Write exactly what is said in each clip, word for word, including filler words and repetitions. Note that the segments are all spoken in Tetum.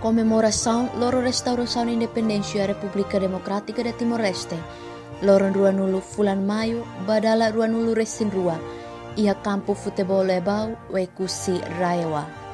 Komemorasaun Loron Restaurasaun Independénsia Repúblika Demokrátika de Timor-Leste, loron ruanulu fulan Maiu, ba dala ruanulu-resin-rua, iha kampu futeból Ebau, Oekusi, RAEOA.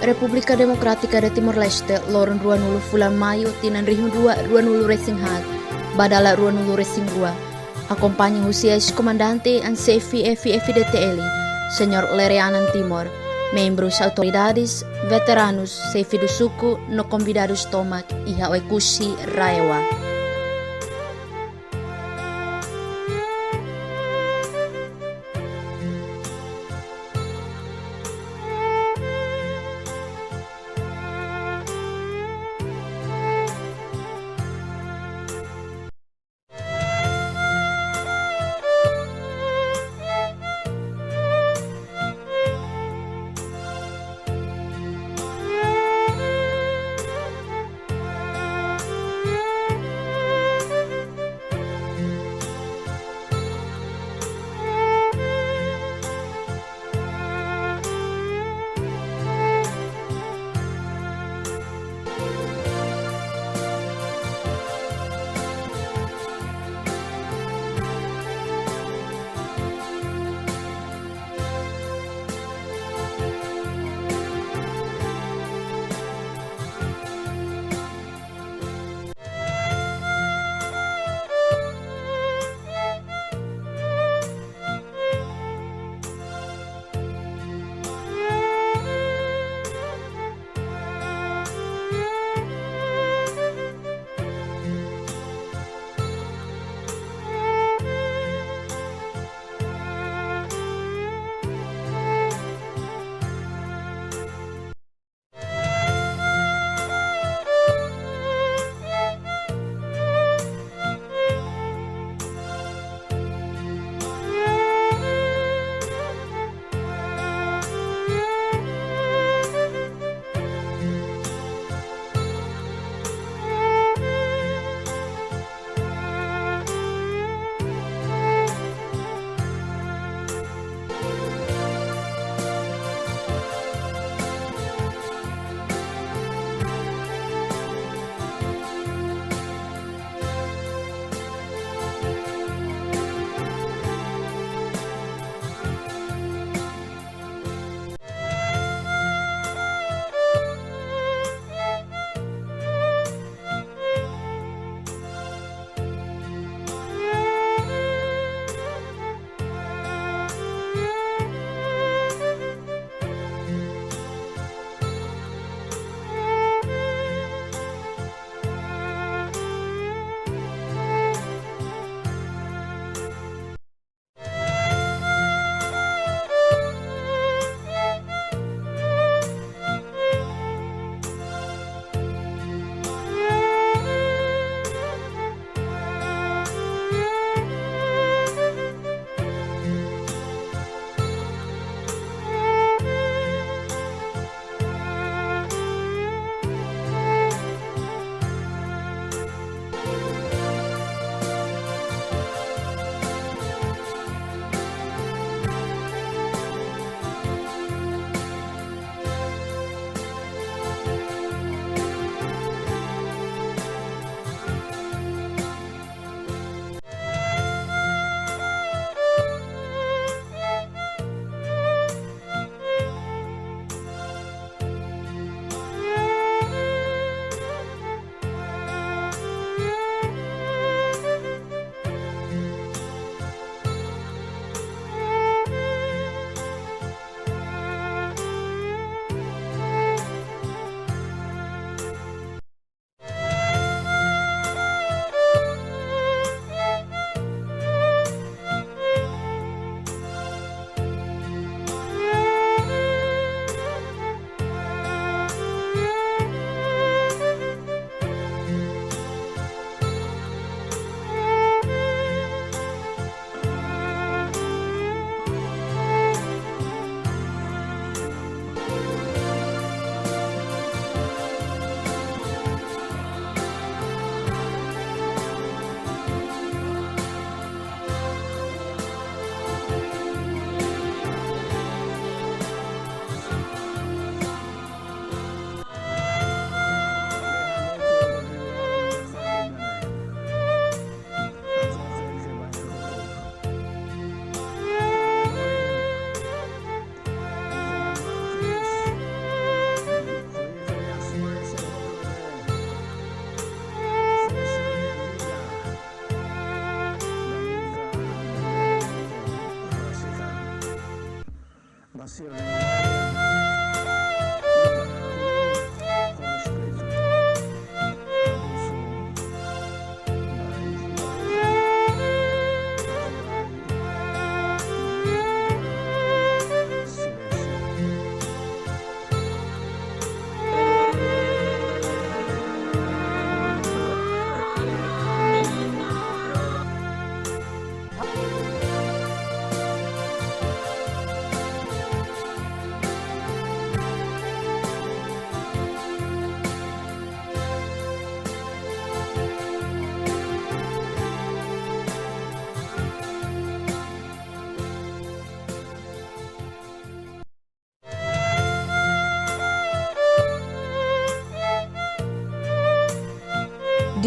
Repúblika Demokrátika de Timor-Leste, loron ruanulu fulan Maiu, tinan rihun rua ruanulu-resin-haat, ba dala ruanulu-resin-rua. Akompaña husi eis-komandante an xefe F-FDTL, Señór Lere Anan Timor, membrus, autoridades, veteranus, xefe suku no konvidadus tomak iha Oekusi, RAEOA.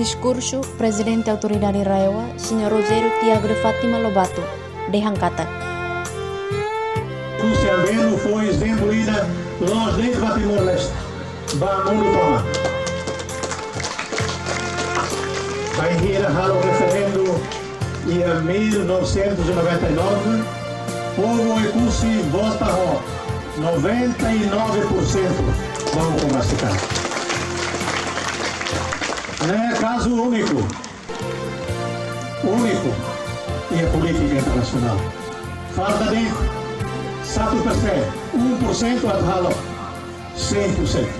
Diskursu Prezidente Autoridade RAEOA, Señór Rogério Tiago de Fátima Lobato, dehan katak: Oekusi Ambeno fó ezemplu ida, la'ós de'it ba Timor-Leste, ba mundu tomak. Bainhira halo referendu iha mil novecentos e noventa e nove, povu Oekusi vota ho noventa e nove por cento ba ukun rasik an. Ne'e kazu úniku, úniku iha polítika internasionál. Falta de'it satu persen, um por cento atu halo cem por cento.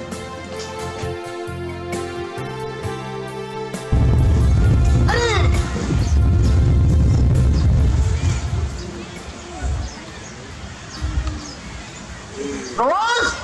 Vamos!